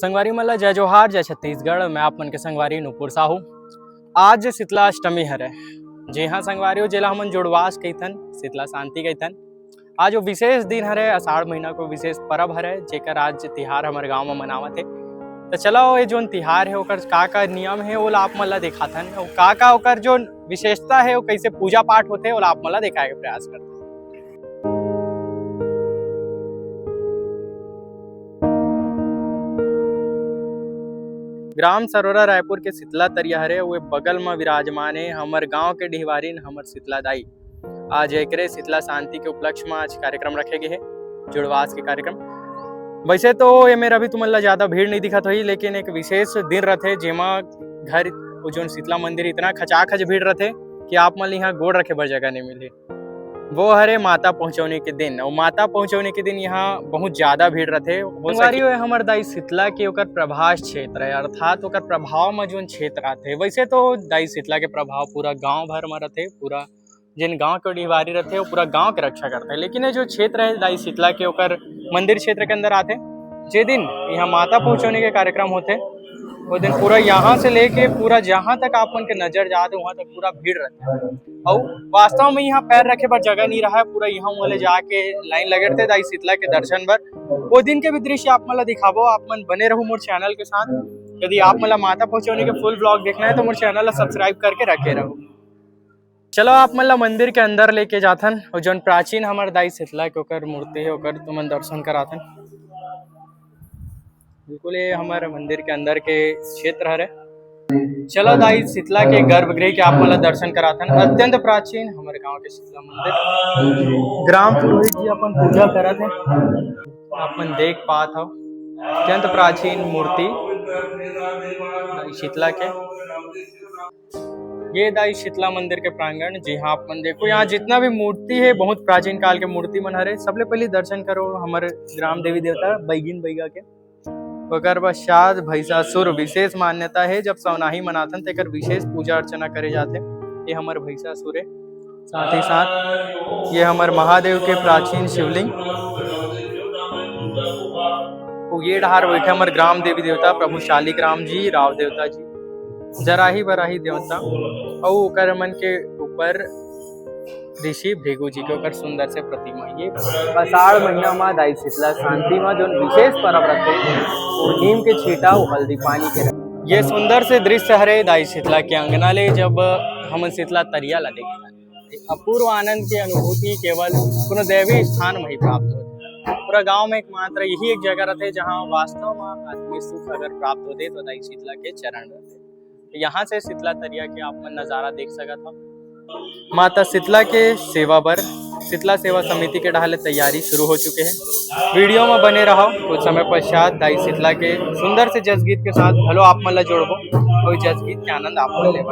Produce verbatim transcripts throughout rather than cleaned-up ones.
संगवारी मन ला जय जोहार, जय छत्तीसगढ़। मैं आप मन के संगवारी नूपुर साहू। आज शीतला अष्टमी हरे। जी हाँ संगवारी हो, जेला हमन जुड़वास कहिथन, शीतला शांति कहिथन। आज वो विशेष दिन हरे, आषाढ़ महीना को विशेष परब हरे, जेकर आज तिहार हमर गांव म मनावत हे। त चलो, ये जोन तिहार हे, ओकर का-का नियम हे, ओला आप मन ला दिखाथन, अउ का-का ओकर जोन विशेषता हे, वो कैसे पूजा पाठ होथे, ओला आप मन ला दिखाए के प्रयास करथन। ग्राम सरोरा रायपुर के शीतला तरिया हरे, वो बगल म विराजमान हे हमर गांव के डिहवारिन, हमर शीतला दाई। आज एकरे शीतला शांति के उपलक्ष्य म आज कार्यक्रम रखे गे हे, जुड़वास के कार्यक्रम। वैसे तो एमेर अभी तुमन ला ज्यादा भीड़ नहीं दिखत होही, लेकिन एक विशेष दिन रथे, जेमा घर, वो जोन शीतला मंदिर इतना खचाखच भीड़ रथे कि आप मन ल यहाँ गोड़ रखे बर जगह नहीं मिलही। वो हरे माता पहुँचौनी के दिन, अउ माता पहुँचौनी के दिन यहाँ बहुत ज्यादा भीड़ रथे। हो संगवारी सके हो, हमर दाई शीतला के ओकर प्रभास क्षेत्र है, अर्थात ओकर प्रभाव म जोन क्षेत्र आथे। वैसे तो दाई शीतला के प्रभाव पूरा गांव भर म रथे, पूरा जेन गांव के डिहवारी रथे, वो पूरा गांव के रक्षा करथे। लेकिन ये जो क्षेत्र है दाई शीतला के, ओकर मंदिर क्षेत्र के अंदर आथे। जे दिन यहाँ माता पहुँचौनी के कार्यक्रम होथे, वो दिन पूरा यहाँ से लेके पूरा जहाँ तक आप मन के नजर जात हे, वहाँ तक पूरा भीड़ रथे। अउ वास्तव में यहाँ पैर रखे बर जगह नहीं रहा है, पूरा यहाँ वाले जाके लाइन लगे रथे दाई शीतला के दर्शन बर। वो दिन के भी दृश्य आप मन ला दिखाबो, आप मन बने रहू मोर चैनल के साथ। यदि आप मन ला माता पहुँचौनी के फुल ब्लॉग देखना है तो मोर चैनल ला सब्सक्राइब करके रखे रहू। चलो आप मन ला मंदिर के अंदर लेके जाथन, अउ जोन प्राचीन हमर दाई शीतला के ओकर मूर्ति है, ओकर तुमन दर्शन कराथन। बिल्कुल, ये हमर मंदिर के अंदर के क्षेत्र हरे। चलो दाई शीतला के गर्भगृह के आप मन ला दर्शन कराथन। अत्यंत प्राचीन हमर गांव के शीतला मंदिर, ग्राम पुरोहित जी अपन पूजा करत हे, आप मन देख पात हव, अत्यंत प्राचीन मूर्ति दाई शीतला के। ये दाई शीतला मंदिर के प्रांगण, जी हाँ, आप मन देखो, यहाँ जितना भी मूर्ति है, बहुत प्राचीन काल के मूर्ति मन हरे। सबले पहले दर्शन करो हमर ग्राम देवी देवता बैगिन बैगा के। ओकर पश्चात भैंसासुर विशेष मान्यता है, जब सवनाही मनाथन, तेकर विशेष पूजा अर्चना करे जाथे। ये हमर भैंसासुर है। साथ ही साथ ये हमर महादेव के प्राचीन शिवलिंग। अउ ये डहार बैठे हमर ग्राम देवी देवता प्रभु शालिग्राम जी, राव देवता जी, जराही बराही देवता, अउ ओकर मन के ऊपर ऋषि भृगु जी के ओकर सुंदर से प्रतिमा। ये आषाढ़ महीना म दाई शीतला शांति म जोन विशेष परब रथे, वो नीम के छीटा अउ हल्दी पानी के रथे। ये सुंदर से दृश्य हरे दाई शीतला के अंगना ले, जब हमन शीतला तरिया ला देखथन। एक अपूर्व आनंद के अनुभूति केवल कोनो दैवी स्थान में ही प्राप्त होथे। पूरा गांव में एकमात्र यही एक जगह रथे, जहां वास्तव में आत्मिक सुख अगर प्राप्त होथे, तो दाई शीतला के चरण रथे। यहाँ से शीतला तरिया के आप मन नजारा देख सकत हो। माता शीतला के सेवा बर शीतला सेवा समिति के डहार ले तैयारी शुरू हो चुके हे। वीडियो में बने रहो, कुछ समय पश्चात दाई शीतला के सुंदर से जसगीत के साथ घलो आप मन ला जोड़बो, अउ जसगीत के आनंद आप मन लेबो।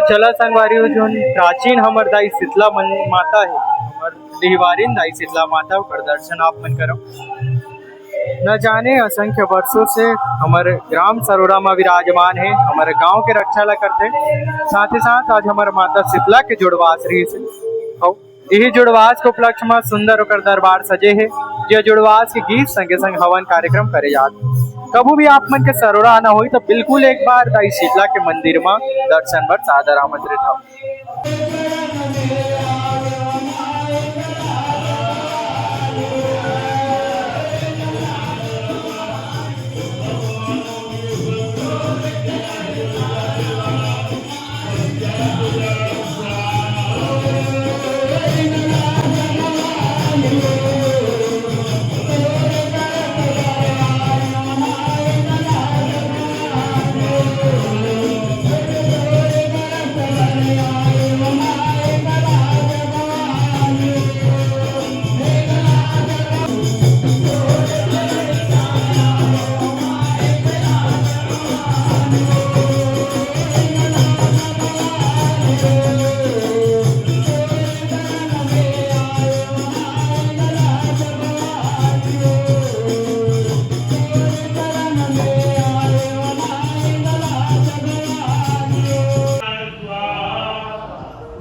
चला संगवारी हो, जोन प्राचीन हमर दाई शीतला मन माता हे, हमर देहवारिन दाई शीतला माता, ओकर दर्शन आप मन करव। न जाने असंख्य वर्षों से हमर ग्राम सरोरा म विराजमान हे, हमर गांव के रक्षा ला करथे। साथ ही साथ आज हमर माता शीतला के जुड़वास रहिस हे। अउ इही जुड़वास के उपलक्ष्य म सुंदर ओकर दरबार सजे हे, जे जुड़वास के गीत संगे संग हवन कार्यक्रम करे जात। कभू भी आप मन के सरोरा आना होही, त बिल्कुल एक बार दाई शीतला के मंदिर म दर्शन बर सादर आमंत्रित हव।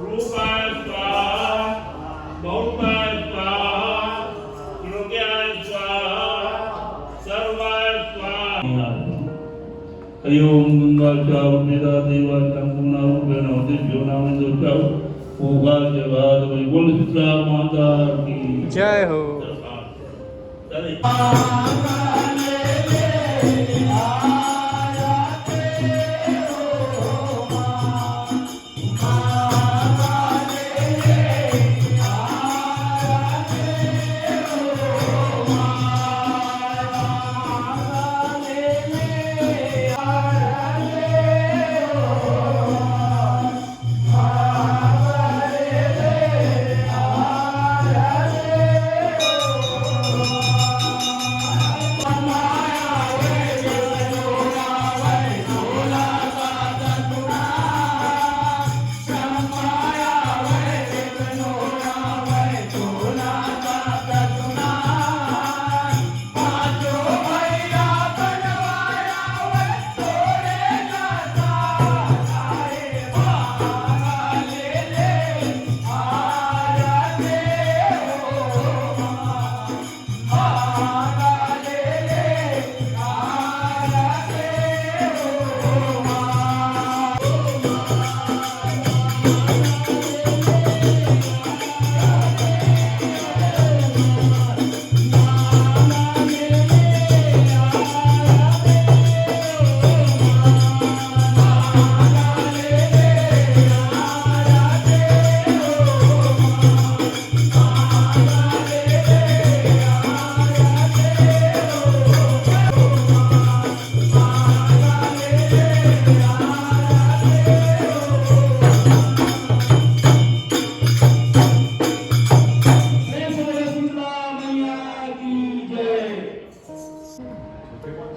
रूपाय स्वाहा, बहुताय स्वाहा, त्रिलोक्याय स्वाहा, सर्वाय स्वाहा। हरि ओम। गंगा चाव वेदा देवा संपूर्ण रूपेण होते जो नाम जो चाव। ओगा जगाद वही बोल शीतला माता की जय हो।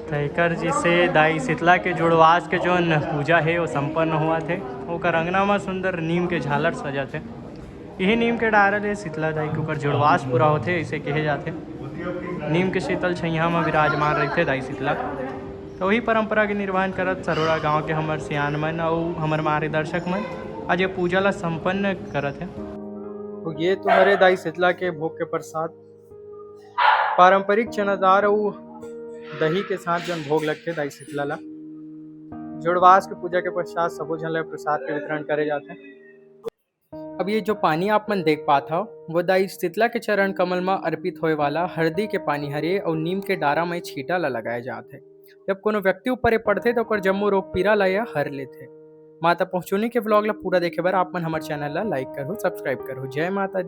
त एकर जैसे दाई शीतला के जुड़वास के जोन पूजा हे, वो संपन्न होवत हे। ओकर अंगना म सुंदर नीम के झालर सजत हे। इही नीम के डारा ले शीतला दाई के ओकर जुड़वास पूरा होथे, अइसे कहे जाथे। नीम के शीतल छइहां म विराजमान रहिथे दाई शीतला। त वही परंपरा के निर्वहन करत सरोरा गांव के हमर सियान मन अउ हमर मार्गदर्शक मन आज ये पूजा ला संपन्न करत हे। तो ये तो हरे दाई शीतला के भोग के प्रसाद। पारंपरिक चना दार अउ दही के साथ जौन भोग लगथे दाई शीतला ला, जुड़वास के पूजा के पश्चात सबो झन ला प्रसाद के वितरण करे जाथे। अब ये जो पानी आप मन देख पात हव, वो दाई शीतला के चरण कमल म अर्पित होए वाला हरदी के पानी हरे अउ नीम के डारा म छींटा ला लगाए जात हे। जब कोनो व्यक्ति ऊपर ये पड़थे, त ओकर जम्मो रोग पीरा ला यह हर लेथे। माता पहुंचोनी के vlog ला पूरा देखे बर आप मन हमर channel ला like करहु, subscribe करहु। जय माता दी।